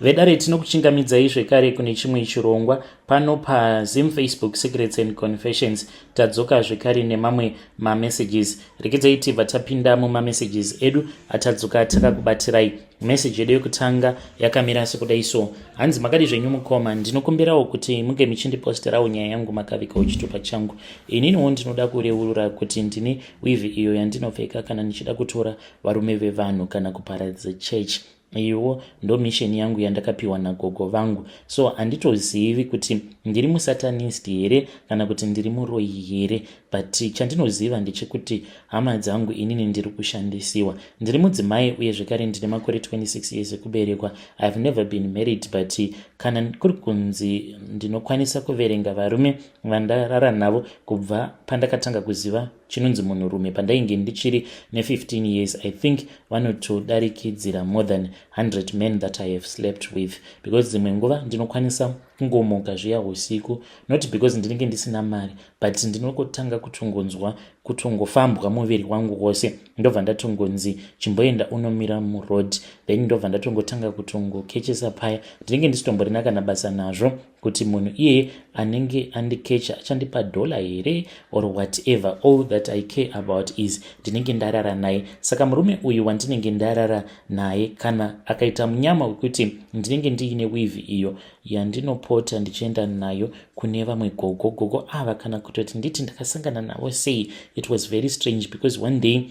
Vedare, tinokuchingamidzai zvekare kune chimwe chirongwa pano paZim Facebook Secrets and Confessions. Tadzoka zvekare nemamwe mamessages. Rekedzai tibva tapinda mumamessages edu atadzoka takakubatirai. Meseji yedu yekutanga yakamira sekudai so. Hanzi, "Makadi zvenyu mukoma? Ndinokumbirawo kuti munge muchindiposterawo nyaya yangu makavikawo chitupa changu. Ininiwo ndinoda kureurura kuti ndine weave iyo yandinopfeka kana ndichida kutora varume vevanhu kana kuparadza chechi. Iwo ndo mission yangu yandakapiwa nagogo vangu. So handitozivi kuti ndiri musatanist here kana kuti ndiri muroyi here, but chandinoziva ndechekuti, hama dzangu, inini ndiri kushandisiwa. Ndiri mudzimai uye zvekare ndine makore 26 years ekuberekwa. I have never been married, but kana kuri kunzi ndinokwanisa kuverenga varume vandarara navo kubva pandakatanga kuziva chinonzi munhurume pandainge ndichiri ne15 years, I think vanotodarikidzira more than 100 men that I have slept with, because dzimwe nguva ndinokwanisa kungomuka zviya usiku, not because ndinenge ndisina mari, but ndinongotanga kutongonzwa kutongofambwa muviri wangu wose. Ndobva ndatongonzi, 'Chimboenda unomira muroad.' Then ndobva ndatongotanga kutongokechesa paya. Ndinenge ndisitomborina kana basa nazvo kuti munhu iyeye anenge andikecha achandipa dhola here or whatever. All that I care about is ndinenge ndarara naye. Saka murume uyu wandinenge ndarara naye, kana akaita munyama wekuti ndinenge ndiine weave iyo yandinopota ndichienda nayo kune vamwe gogo, gogo ava, kana kutoti nditi ndakasangana navo sei, it was very strange, because one day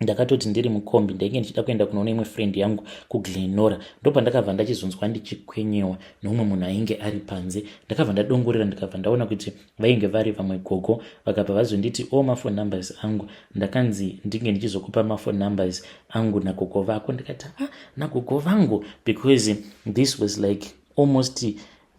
ndakatoti ndiri mukombi, ndainge ndichida kuenda kunoona imwe friend yangu kuGlenora. Ndopandakabva ndachizonzwa ndichikwenyewa noumwe munhu ainge ari panze. Ndakabva ndadongorera, ndikabva ndaona kuti vainge vari vamwe gogo. Vakabva vazonditi o maphone numbers angu. Ndakanzi ndinge ndichizokupa maphone numbers angu nagogo vako. Ndikati, "Ah, nagogo vangu?" Because this was like almost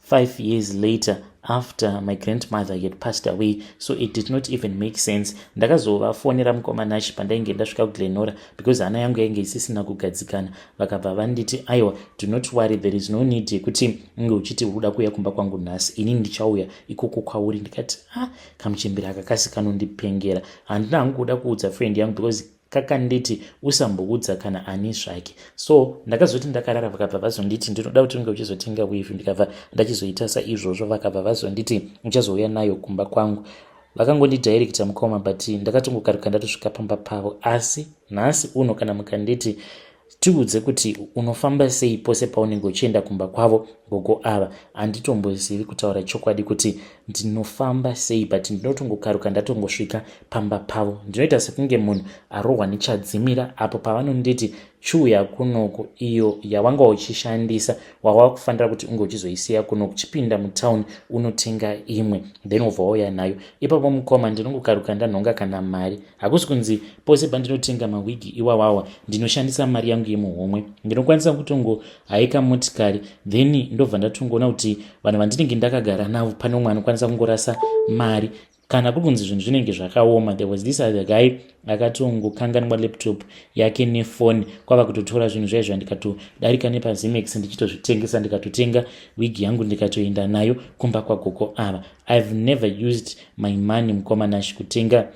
5 years later after my grandmother had passed away, so it did not even make sense. Ndakazovafonera mukoma Nashi pandainge ndasvika kuGlenora, because hana yangu yainge isisina kugadzikana. Vakabva vanditi, "Aiwa, do not worry, there is no need yekuti unge uchiti uri kuda kuuya kumba kwangu nhasi. Inini ndichauya ikoko kwauri." Ndikati, "Ah, kamuchembera aka kasi kanondipengera." Handina hangu kuda kuudza friend yangu because kakanditi usamboudza kana ani zvake. So ndakazoti ndakarara, vakabva vazonditi, "Ndinoda kuti unge uchizotenga weave." Ndikabva ndachizoita saizvozvo. Vakabva vazonditi, "Uchazouya nayo kumba kwangu." Vakangondidirecta, mukoma, but ndakatongokaruka ndatosvika pamba pavo. Asi nhasi uno kana mukanditi, "Tiudze kuti unofamba sei pose paunenge uchienda kumba kwavo gogo ava," handitombozivi kutaura chokwadi kuti ndinofamba sei, but ndinotongokaruka ndatongosvika pamba pavo. Ndinoita sekunge munhu arohwa nechadzimira apo pavanonditi, "Chiuya kunoku, iyo yawanga uchishandisa wava kufanira kuti unge uchizoisiya kunoku. Chipinda mutauni unotenga imwe, then wobva wauya nayo." Ipapo, mukoma, ndinongokaruka ndanhonga kana mari. Hakusi kunzi pose pandinotenga mawigi iwawawa ndinoshandisa mari yangu yemuhomwe. Ndinokwanisa kutongohaika motikari, then ndobva ndatongoona kuti vanhu vandinenge ndakagara navo, pane umwe anokwanisa kungorasa mari kana kuri kunzi zvinhu zvinenge zvakaoma. There was this other guy akatongokanganwa laptop yake nefoni, kwava kutotora zvinhu zvaizvo. Ndikatodarika nepaZimex ndichitozvitengesa, ndikatotenga wigi yangu, ndikatoenda nayo kumba kwagogo ava. I've never used my money, mukoma Nash, kutenga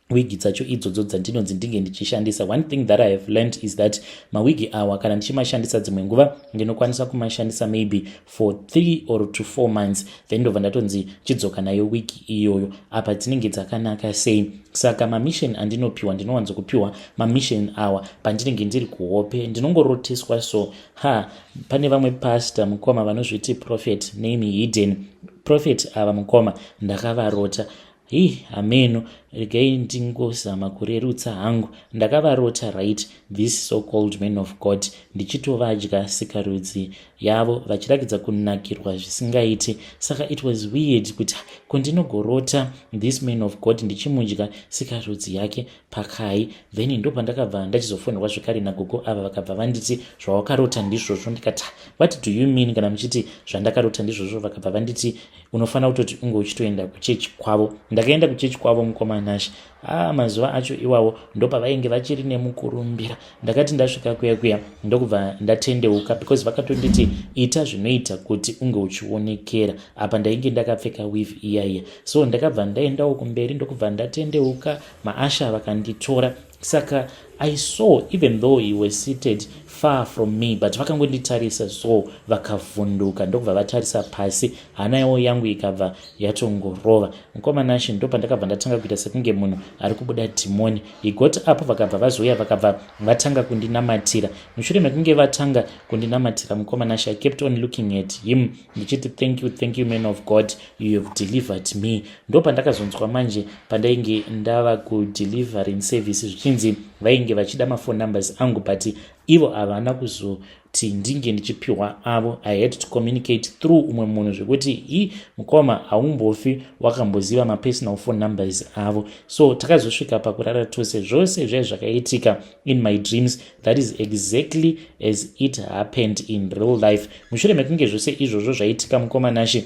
wigi dzacho idzodzo dzandinonzi ndinge ndichishandisa. One thing that I have learned is that mawigi awa, kana ndichimashandisa, dzimwe nguva ndinokwanisa kumashandisa maybe for 3 or to 4 months, then ndobva ndatonzi chidzoka nayo wigi iyoyo. Apa dzinenge dzakanaka sei. Saka mamission andinopiwa, ndinowanzokupiwa mamission awa pandinenge ndiri kuhope. Ndinongoroteswa. So ha, pane vamwe pastor, mukoma, vanozviti Prophet Name Hidden. Prophet ava, mukoma, ndakavarota. Hi, hameno, regai ndingozama kurerutsa hangu. Ndakavarota, right, this so called man of God, ndichitovadya sikarudzi yavo vachirakidza kunakirwa zvisingaiti. Saka it was weird kuti kundinogorota this man of God ndichimudya sikarudzi yake pakai. Then ndopandakabva ndachizofonerwa zvekare nagogo ava. Vakabva vanditi, "Zvawakarota ndizvozvo." Ndikati, "What do you mean kana muchiti zvandakarota ndizvozvo?" Vakabva vanditi, "Unofanira kutoti unge uchitoenda kuchechi kwavo." Ndakaenda kuchechi kwavo, mukoma Nashi. A, mazuva acho iwawo ndopavainge vachiri nemukurumbira. Ndakati ndasvika kuya kuya, ndokubva ndatendeuka, because vakatonditi, "Ita zvinoita kuti unge uchionekera." Apa ndainge ndakapfeka weave iyaiya. So ndakabva ndaendawo kumberi, ndokubva ndatendeuka. Maasha vakanditora. Saka I saw, even though he was seated far from me, but vakangonditarisa so, vakavhunduka, ndokubva vatarisa pasi. Hana yavo yangu ikabva yatongorova. Mukoma Nashe, ndo pandakabva ndatanga kuita sekunge munhu ari kubuda dhimoni. He got up, vakabva vazouya, vakabva vatanga kundinamatira. Mushure mekunge vatanga kundinamatira, mukoma Nashe, I kept on looking at him ndichiti, "Thank you, thank you, man of God, you have delivered me." Ndo pandakazonzwa manje pandainge ndava kudelivering service zvichinzi vainge vachida maphone numbers angu, but ivo havana kuzoti ndinge ndichipiwa avo. I had to communicate through umwe munhu, zvekuti i mukoma, haumbofi wakamboziva mapersonal phone numbers avo. So takazosvika pakurara tose. Zvose zvai zvakaitika in my dreams, that is exactly as it happened in real life. Mushure mekunge zvose izvozvo zvaitika, mukoma Nashe,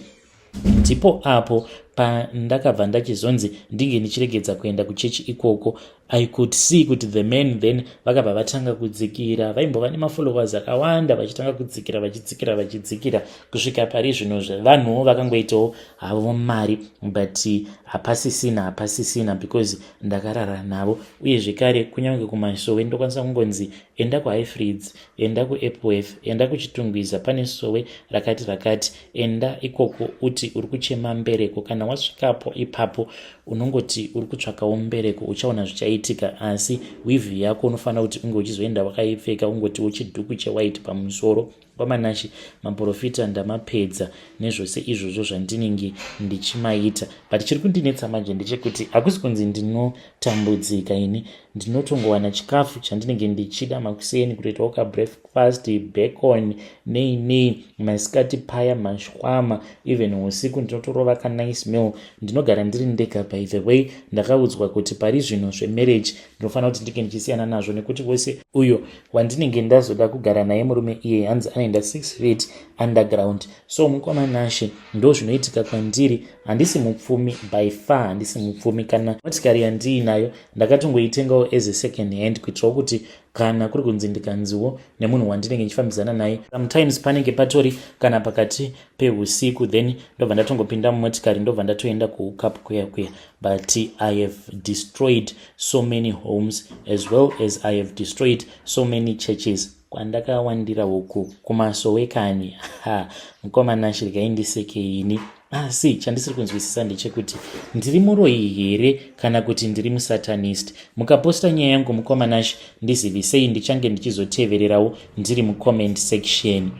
ndipo apo pandakabva ndachizonzi ndinge ndichiregedza kuenda kuchechi ikoko. I could see kuti the man then vakabva vatanga kudzikira. Vaimbova nemafollowers akawanda, vachitanga kudzikira, vachidzikira, vachidzikira, kusvika pari zvino vanhuwo vakangoitawo havo mari, but hapasisina, hapasisina, because ndakarara navo. Uye zvekare kunyange kumasowe ndokwanisa kungonzi enda kuHighfields, enda kuEpworth, enda kuChitungwiza, pane sowe rakati rakati, enda ikoko uti uri kuchema mbereko. Kana wasvikapo ipapo, unongoti uri kutsvakawo mbereko, uchaona zvichaitika. Asi weave yako unofanira kuti unge uchizoenda wakaipfeka, ungotiwo chidhuku chewhite pamusoro. Mukoma Nashe, maprofita ndamapedza nezvose izvozvo zvandinenge ndichimaita, but chiri kundinetsa manje ndechekuti hakusi kunzi ndinotambudzika. Ini ndinotongowana chikafu chandinenge ndichida makuseni, kutoitawo kabreakfast, bacon nei nei, masikati paya mashwama, even usiku ndinotorova kanice meal. Ndinogara ndiri ndega. By the way, ndakaudzwa kuti pari zvino zvemarriage ndinofanira kuti ndinge ndichisiyana nazvo, nekuti wose uyo wandinenge ndazoda kugara naye, murume iye, hanzi anoenda 6 feet underground. So mukoma Nashe, ndo zvinoitika kwandiri. Handisi mupfumi, by far handisi mupfumi. Kana motikari yandiinayo ndakatongoitengawo as a second hand, kuitirawo kuti kana kuri kunzi ndikanziwo nemunhu wandinenge ndichifambidzana naye, sometimes panenge patori kana pakati peusiku, then ndobva ndatongopinda mumotikari, ndobva ndatoenda kuhookup kuya kuya. But I have destroyed so many homes, as well as I have destroyed so many churches kwandakawandira uku kumasowe kani. Ha, mukoma Nashe, regai ndisekeini, asi chandisiri kunzwisisa ndechekuti ndiri muroyi here kana kuti ndiri musatanist? Mukaposta nyaya yangu, mukoma Nashe, ndizivisei, ndichange ndichizotevererawo ndiri mucomment section.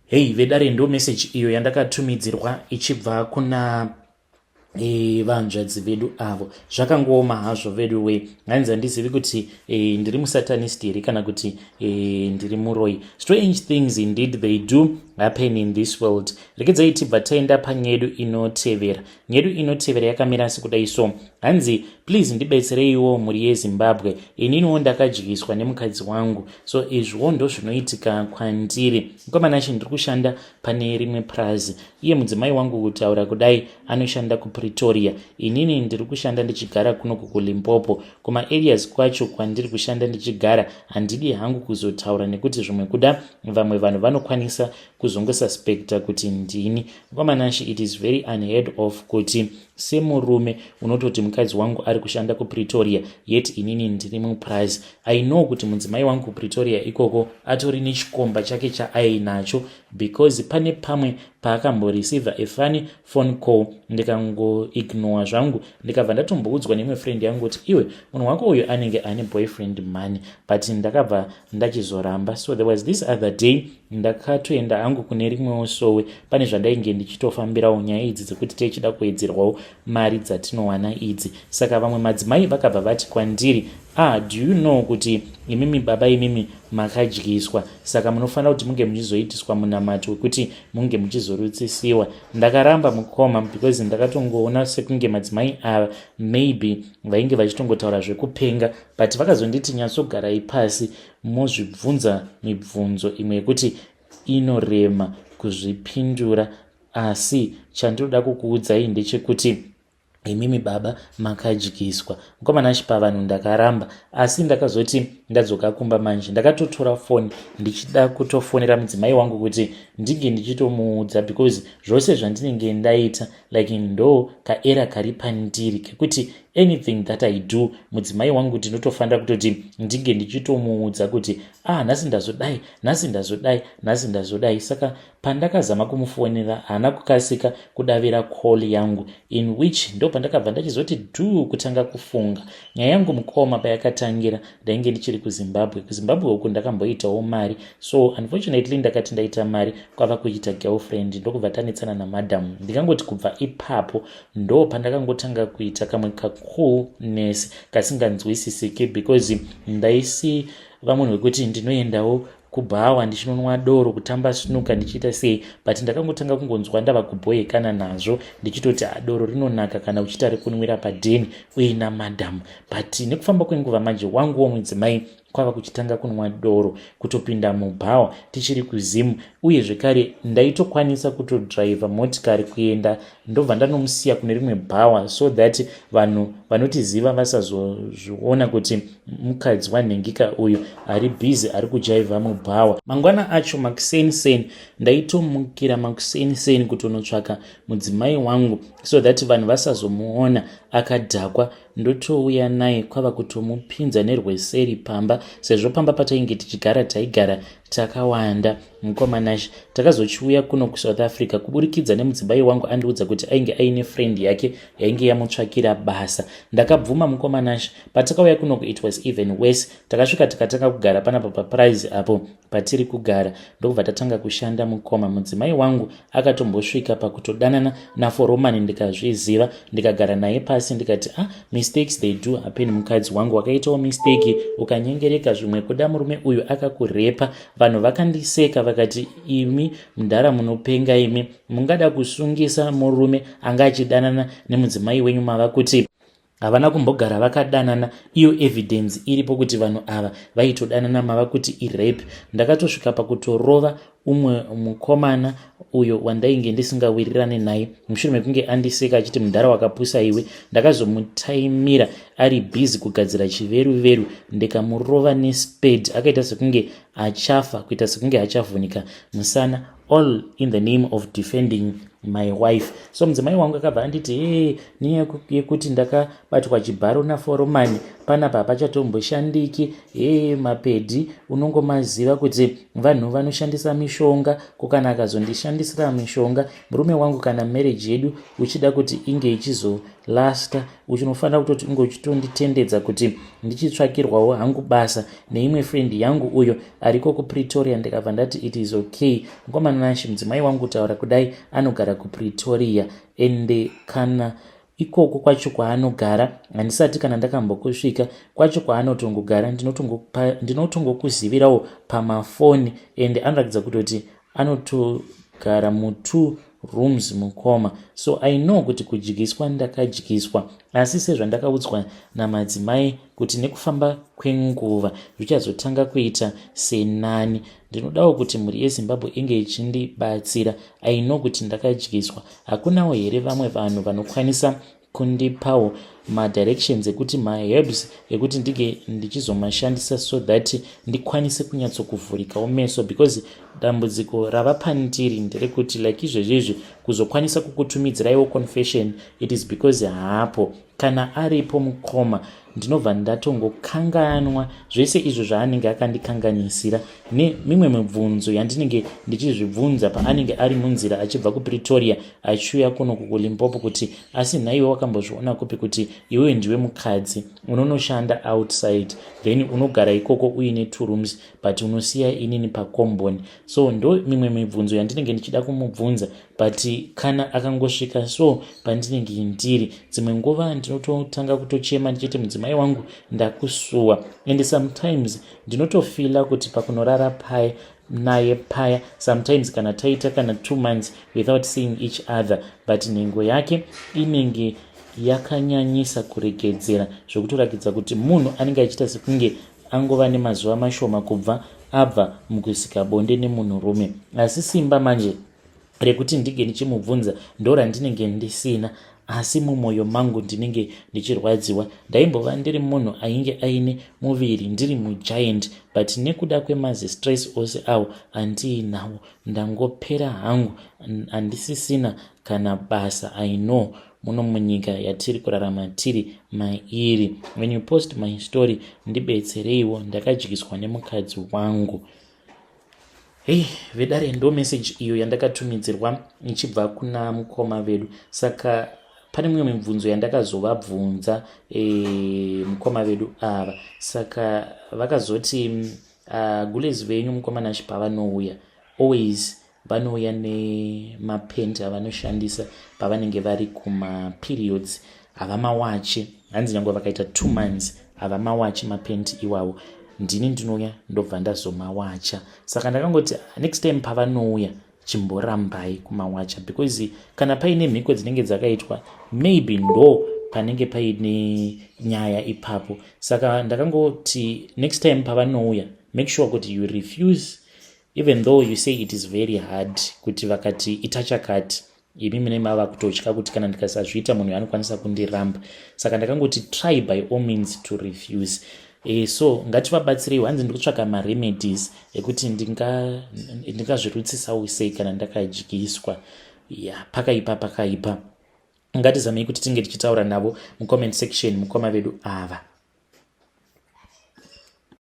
Hei vedare, ndo meseji iyo yandakatumidzirwa ichibva kuna vanzvadzi vedu avo. Zvakangooma hazvo vedu we. Hanzi handizivi kuti ndiri musatanist here kana kuti ndiri muroyi. Strange things indeed, they do happen in this world. Rekedzai tibva taenda panyedu inotevera. Nyedu inotevera yakamira sekudai so. Hanzi, "Please ndibetsereiwo, mhuri yeZimbabwe. Ininiwo ndakadyiswa nemukadzi wangu, so izviwo ndo zvinoitika kwandiri. Mukoma Nashe, ndiri kushanda pane rimwe prazi. Iye mudzimai wangu, kutaura kudai, anoshanda kuPretoria. Inini ndiri kushanda ndichigara kunoku kuLimpopo. Kumaareas kwacho kwandiri kushanda ndichigara handidi hangu kuzotaura, nekuti zvimwe kuda vamwe vanhu vanokwanisa kuzongosuspecta kuti ndini. Mukoma Nashe, it is very unheard of kuti semurume unototi mukadzi wangu ari kushanda kuPretoria, yet inini ndiri muprize. I know kuti mudzimai wangu kuPretoria ikoko atori nechikomba chake chaainacho, because pane pamwe paakamboreceiva a funny phone call, ndikangoignora zvangu, ndikabva ndatomboudzwa neimwe friend yangu kuti, 'Iwe, munhu wako uyu anenge ane boyfriend money,' but ndakabva ndachizoramba. So there was this other day, ndakatoenda hangu kune rimwewo sowe, pane zvandainge ndichitofambirawo nyaya idzi dzekuti tichida kuwedzerwawo mari dzatinowana idzi. Saka vamwe madzimai vakabva vati kwandiri, 'Ah, do you know kuti imimi baba, imimi makadyiswa? Saka munofanira kuti munge muchizoitiswa munamato wekuti munge muchizorutsisiwa.' Ndakaramba, mukoma, because ndakatongoona sekunge madzimai ava maybe vainge vachitongotaura zvekupenga. But vakazonditi, nyatsogarai pasi, mozvibvunza mibvunzo imwe yekuti inorema kuzvipindura, asi chandinoda kukuudzai ndechekuti imimi baba makadyiswa.' Mukoma Nashe, pavanhu ndakaramba, asi ndakazoti ndadzoka kumba manje, ndakatotora foni ndichida kutofonera mudzimai wangu kuti ndinge ndichitomuudza, because zvose zvandinenge ndaita, like ndo kaera kari pandiri kekuti Anything that I do, mudzimai wangu ndinotofanira kutoti ndinge ndichitomuudza kuti, "Ah, nhasi ndazodai, nhasi ndazodai, nhasi ndazodai." Saka pandakazama kumufonera, haana kukasika kudavira call yangu, in which ndo pandakabva ndachizoti dhu kutanga kufunga nyaya yangu. Mukoma, payakatangira ndainge ndichiri kuZimbabwe. KuZimbabwe uku ndakamboitawo mari, so unfortunately ndakati ndaita mari, kwava kuita girlfriend, ndokubva tanetsana namadam. Ndikangoti kubva ipapo ndo pandakangotanga kuita kamwe kacoolness kasinganzwisisiki, because ndaisi vamunhu wekuti ndinoendawo kubhawa ndichinonwa doro, kutamba snooker, ndichiita sei, but ndakangotanga kungonzwa ndava kubhoyekana nazvo, ndichitoti doro rinonaka kana uchiita rekunwira padheni uina madhamu. But nekufamba kwenguva manje, wanguwo mudzimai kwava kuchitanga kunwa doro, kutopinda mubhawa tichiri kuZimu. Uye zvekare ndaitokwanisa kutodhiraivha motikari kuenda, ndobva ndanomusiya kune rimwe bhawa, so that vanhu vanotiziva vasazozviona kuti mukadzi wanhengika uyu ari busy ari kujaivha mubhawa. Mangwana acho makuseniseni, ndaitomukira makuseniseni kutonotsvaka mudzimai wangu, so that vanhu vasazomuona akadhakwa. Ndotouya naye, kwava kutomupinza nerweseri pamba, sezvo pamba patainge tichigara taigara takawanda. Mukoma Nash, takazochiuya kuno kuSouth Africa kuburikidza nemudzimai wangu andiudza kuti ainge aine friend yake yainge yamutsvakira basa. Ndakabvuma, mukoma Nash. Patakauya kunoku, it was even worse. Takasvika tikatanga kugara panapa paprize apo patiri kugara, ndokubva tatanga kushanda. Mukoma, mudzimai wangu akatombosvika pakutodanana naforomani. Ndikazviziva, ndikagara naye pasi, ndikati, "Ah, mistakes, they do happen. Mukadzi wangu, wakaitawo mistake, ukanyengereka, zvimwe kuda murume uyu akakurepa." Vanhu vakandiseka, vakati, "Imi mudhara, munopenga imi. Mungada kusungisa murume anga achidanana nemudzimai wenyu? Mava kuti havana kumbogara vakadanana, iyo evidence iripo kuti vanhu ava vaitodanana. Mava kuti irape?" Ndakatosvika pakutorova umwe mukomana uyo wandainge ndisingawirirane naye, mushure mekunge andiseka achiti, "Mudhara wakapusa iwe." Ndakazomutaimira ari busy kugadzira chiveruveru, ndikamurova nespade, akaita sekunge achafa, kuita sekunge achavhunika musana, all in the name of defending my wife. So mudzimai wangu akabva anditi, "E, nenyaya yekuti ndakabatwa chibharo naforomani, panapa hapachatomboshandiki. E, mapedhi unongomaziva kuti vanhu vanoshandisa mishonga. Ko kana akazondishandisira mishonga murume wangu? Kana marriage yedu uchida kuti inge ichizolasta, uchinofanira kutoti unge uchitonditendedza kuti ndichitsvakirwawo hangu basa neimwe friend yangu uyo ariko kuPretoria." Ndikabva ndati, "It is okay." Mukomana Nashi, mudzimai wangu kutaura kudai anogara kuPretoria, ende kana ikoko kwacho kwaanogara handisati kana ndakambokusvika. Kwacho kwaanotongogara ndinotongokuzivirawo pamafoni, ende anoratidza kutoti anotogara mutwo rooms, mukoma. So I know kuti kudyiswa ndakadyiswa, asi sezvandakaudzwa namadzimai kuti nekufamba kwenguva zvichazotanga kuita senani, ndinodawo kuti mhuri yeZimbabwe inge ichindibatsira. I know kuti ndakadyiswa. Hakunawo here vamwe vanhu vanokwanisa kundipawo madirections ekuti maherbs ekuti ndinge ndichizomashandisa, so that ndikwanise kunyatsokuvhurikawo meso? Because dambudziko rava pandiri nderekuti, like izvezvizvi, kuzokwanisa kukutumidziraiwo confession, it is because haapo. Kana aripo, mukoma, ndinobva ndatongokanganwa zvese izvo zvaanenge akandikanganisira, nemimwe mibvunzo yandinenge ndichizvibvunza paanenge ari munzira achibva kuPretoria achiuya kuno kuLimpopo, kuti, "Asi nhaiwe, wakambozviona kupi kuti iwewe ndiwe mukadzi unonoshanda outside, then unogara ikoko uine two rooms, but unosiya inini pakomboni?" So ndo mimwe mibvunzo yandinenge ndichida kumubvunza, but kana akangosvika so pandinenge ndiri, dzimwe nguva ndinototanga kutochema ndichiti, "Mudzimai wangu, ndakusuwa." And sometimes ndinotofeela kuti pakunorara paya naye paya, sometimes kana taita kana 2 months without seeing each other, but nhengo yake inenge yakanyanyisa kuregedzera, zvokutorakidza kuti munhu anenge achiita sekunge angova nemazuva mashoma kubva abva mukusika bonde nemunhurume. Asi simba manje rekuti ndinge ndichimubvunza ndo randinenge ndisina, asi mumwoyo mangu ndinenge ndichirwadziwa. Ndaimbova ndiri munhu ainge aine muviri, ndiri mugiant, but nekuda kwemazistress ose awo andiinawo, ndangopera hangu, handisisina kana basa. I know Muno munyika yatiri kurarama tiri mairi. When you post my story, ndibetsereiwo, ndakadyiswa nemukadzi wangu. Hei vedare, ndo message iyo yandakatumidzirwa ichibva kuna mukoma vedu. Saka pane mimwe mibvunzo yandakazovabvunza mukoma vedu ava. Saka vakazoti gulezi venyu mukoma Nashi pavanouya, always vanouya nemapenti avanoshandisa pavanenge vari kumaperiods. Havamawachi. Hanzi nyange vakaita 2 months havamawachi mapenti iwawo, ndini ndinouya ndobva ndazomawacha. Saka ndakangoti next time pavanouya, chimborambai kumawacha, because kana paine mhiko dzinenge dzakaitwa, maybe ndo panenge paine nyaya ipapo. Saka ndakangoti next time pavanouya, make sure kuti you refuse, even though you say it is very hard kuti vakati ita chakati, imi mune mava kutotya kuti kana ndikasazviita munhu anokwanisa kundiramba. Saka ndakangoti try by all means to refuse. So ngativabatsireiwo. Hanzi ndiri kutsvaka maremedies ekuti ndingazvirutsisawo sei kana ndakadyiswa. Ya, pakaipa, pakaipa. Ngatizamei kuti tinge tichitaura navo mucomment section, mukoma vedu ava.